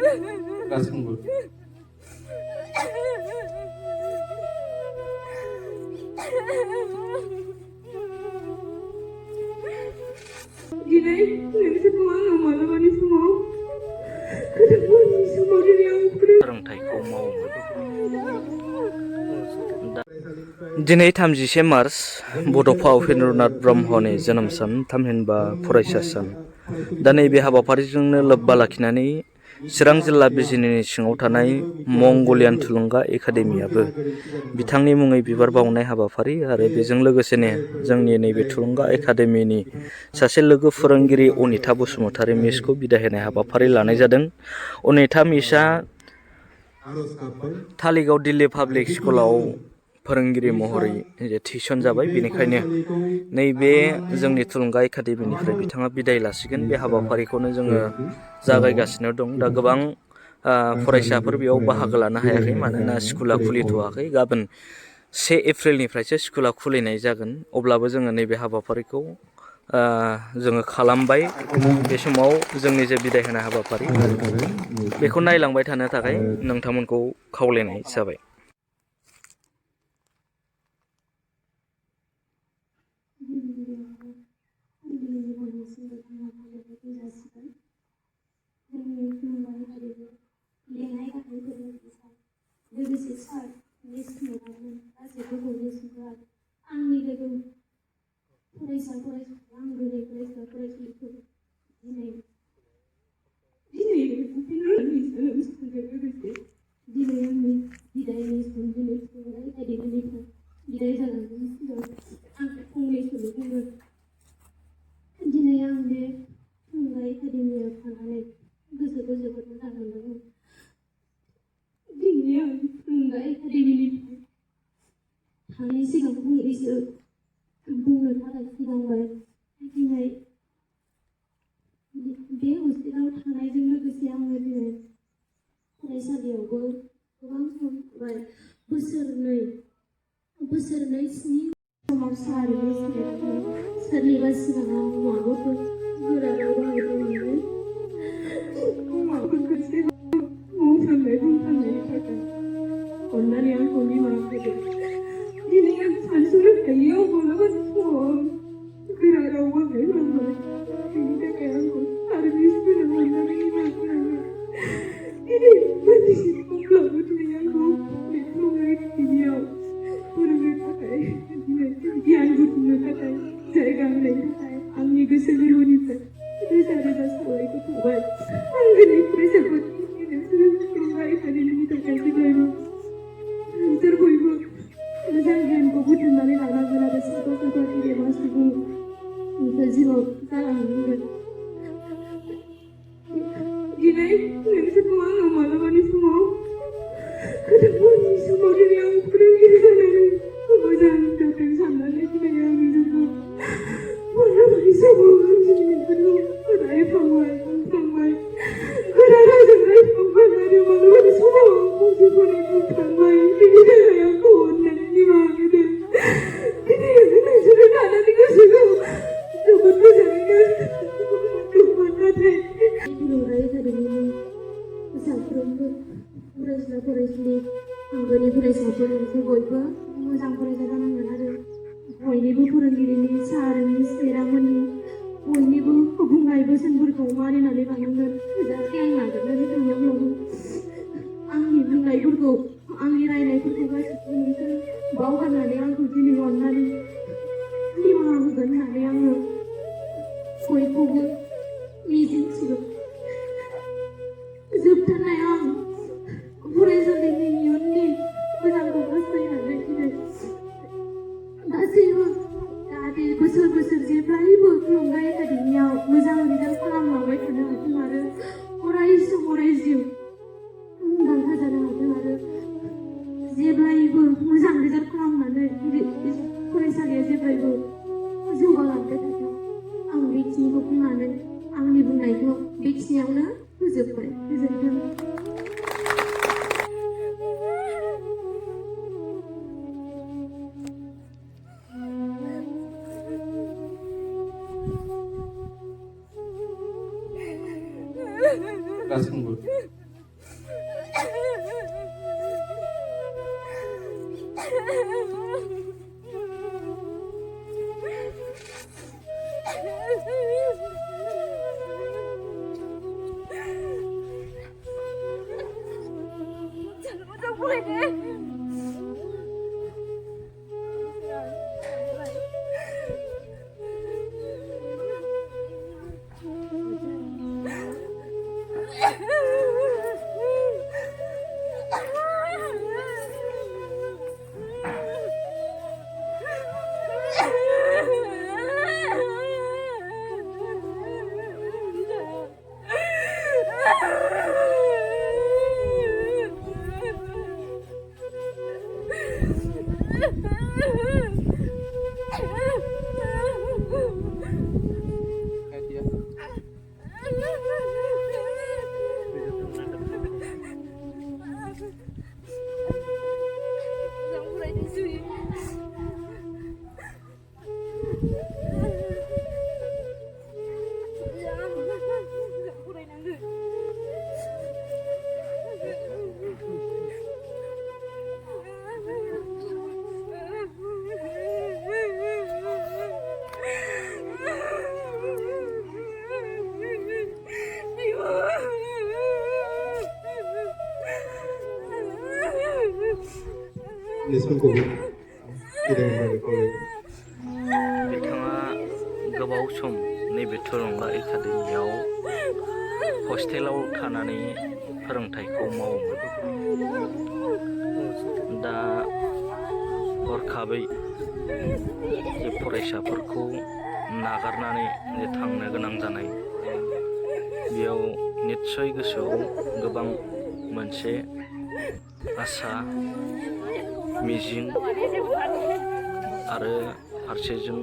गासैबो दिनै नोंसोरखौ आङो मालाबानि समाव गोदोनि समाव दिनै आं फोरोंथायखौ मावोमोन। दिनै 30 मार्च बड'फा उपेन्द्रनाथ ब्रह्मनि जोनोम सान थामहिनबा फरायसा सान। दा नैबे हाबाफारिजोंनो लोब्बा लाखिनानै चिरां जिल्ला बिजिनिनि सिङाव थानाय मंगलियान थुलुंगा एकाडेमियाबो बिथांनि मुङै बिबार बावनाय हाबाफारि आरो बेजों लोगोसेनो जोंनि नैबे थुलुंगा एकाडेमिनि सासे लोगो फोरोंगिरि अनिता बसुमतारी मिसखौ बिदाय होनाय हाबाफारि लानाय जादों। अनिता मिसआ थालिगाव दिल्ली पाब्लिक स्कुलाव फोरोंगिरि महरै थिसन जाबाय। बेनिखायनो नैबे जोंनि थुलुंगा एकाडेमिनिफ्राय बिथाङा बिदाय लासिगोन। बे हाबाफारिखौनो जोङो जागायगासिनो दं। दा गोबां फरायसाफोर बेयाव बाहागो लानो हायाखै मानोना स्कुला खुलिथ'वाखै। गाबोन 1 एप्रिलनिफ्रायसो स्कुला खुलिनाय जागोन। अब्लाबो जोङो नैबे हाबाफारिखौ जोङो खालामबाय। बे समाव जोंनि जे बिदाय होनाय हाबाफारि बेखौ नायलांबाय थानो थाखाय नोंथांमोनखौ खावलायनाय जाबाय। लोगोसे सार मिस मेडाममोन गासैबो आंनि लोगो फरायसा आं गोदै फरायसालिखौ दिनै दिनै आंनि बिदायनि सम दिनै थुलुंगा एकाडेमिनिफ्राय बिदाय जालांनायनि सिगां आं फंनैसो बुंगोन। दिनै आं बे थुलुंगा एकाडेमियाव थानानै गोसोखौ जोबोद मोजां मोनदों। दिनै आं थुलुंगा एकाडेमिनिफ्राय थांनायनि सिगां फंनैसो बुंनो थाखाय सिगांबाय। दिनै बे हस्टेलाव थानायजों लोगोसे आङो दिनै फरायसालियावबो गोबां सम थाबाय। बोसोरनै 7 समाव सार सोरनिबा सिगाङाव माबाफोर गोरा राव बाहायदोंमोन। माबाफोर बुंफ्लांनायनि थाखाय अन्नानै आंखौ निमाहा होदो। दिनै आं सानस'नो हायैयाव मालाबानि समाव गोरा राव बाहायफ्लांबाय। बेनि थाखाय आंखौ सारभिस होनो अन्नानै निमाहा होनांगोन। दिनै अब्लाबो दिनै आंखौ बे थुलुंगा एकाडेमियाव फोरोंनो थाखाय दिनै गियान बुथुमनो थाखाय जायगा होनायनि थाखाय आंनि गोसो गोरबोनिफ्राय रोजा रोजा साबायखर थाबाय। आं दिनै फरायसाफोरनि नोंसोर थुलुंगा एकाडेमिनि थाखाय जेब्लायबो नोंसोर बयबो मोजां गियानखौ बुथुमनानै लानांगोन आरो साफा साफा गेदेमा सुबुं जिउआव जालांनांगोन। दिनै नोंसोरखौ आङो मालाबानि समाव गोदोनि समाव दिनै आं फोरोंगिरि जानानै मोजां जाथों साननानै दिनै आं नोंसोरखौ मालाबानि समाव आं दिनै नोंसोरखौ रायफ्लांबाय बुंफ्लांबाय गोरा रावजों रायफ्लांबाय आरो मालाबानि समाव फंसे फंनै बुंफ्लांबाय। बेनि थाखाय आंखौ अन्नानै निमाहा होदो। दिनै आङो नोंसोरजों थानानै गोसोखौ जोबोद मोजाङैनो मोनदोंमोन। नाथाय थुलुंगा एकाडेमिनि साफ्रोमबो फरायसुला फरायसुलि आंगोनि फरायसाफोर नोंसोर बयबो मोजां फरायसा जानांगोन आरो बयनिबो फोरोंगिरिनि सार मिस मेडाममोननि बयनिबो बुंनाय बोसोनफोरखौ मानिनानै लानांगोन। जाहाथे आं नागारनानै थाङोब्लाबो आंनि बुंनायफोरखौ आंनि रायनायफोरखौ गासैबो नोंसोर बावगारनानै आंखौ दिनै अननानै निमाहा होगोन होननानै आङो बयखौबो मिजिंथियो। जोबथारनायाव आं फरायसालिनि इयुननि मोजांखौ हास्थायनानै दिनै गासैबो जाहाथे बोसोर जेब्लायबो थुलुंगा एकाडेमियाव मोजां रिजाल्ट खालामलांबाय थानो हाथों आरो अराय जिउ मुंदांखा जानो हाथों आरो जेब्लायबो मोजां रिजाल्ट खालामनानै फरायसालिया जेब्लायबो जौगालांबाय थाथों। आं बेखिनिखौ बुंनानै आंनि बुंनायखौ बेखिनियावनो फोजोबबाय। गोजोन्थों। गासैबो Jangan boleh deh. बिथाङा गोबाव सम नैबे थुलुंगा एकाडेमियाव हस्टेलाव थानानै फोरोंथायखौ मावोमोन। दा हरखाबै जे फरायसाफोरखौ नागारनानै जे थांनो गोनां जानाय, बेयाव निस्सय गोसोआव गोबां मोनसे आसा, मिजिं आरो फारसेजों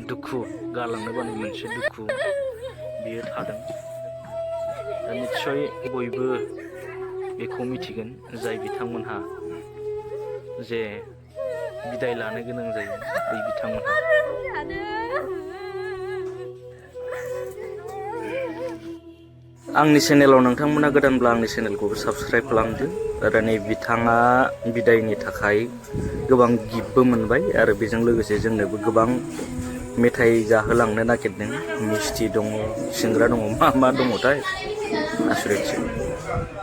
दुखु, गालांनो बानाय मोनसे दुखु बियो थादों। दा निस्सय बयबो बेखौ मिथिगोन, जाय बिथांमोनहा जे बिदाय लानो गोनां जायो, बै बिथांमोनहा। आंनि चेनेलाव नोंथांमोना गोदानब्ला आंनि चेनेलखौबो साबस्क्राइब खालामदो। आरो नै बिथाङा बिदायनि थाखाय गोबां गिफ्टबो मोनबाय, आरो बेजों लोगोसे जोंनोबो गोबां मेथाइ जाहोलांनो नागिरदों। मिस्थि दङ, सिंग्रा दङ, मा मा दङथाय आसरितसो।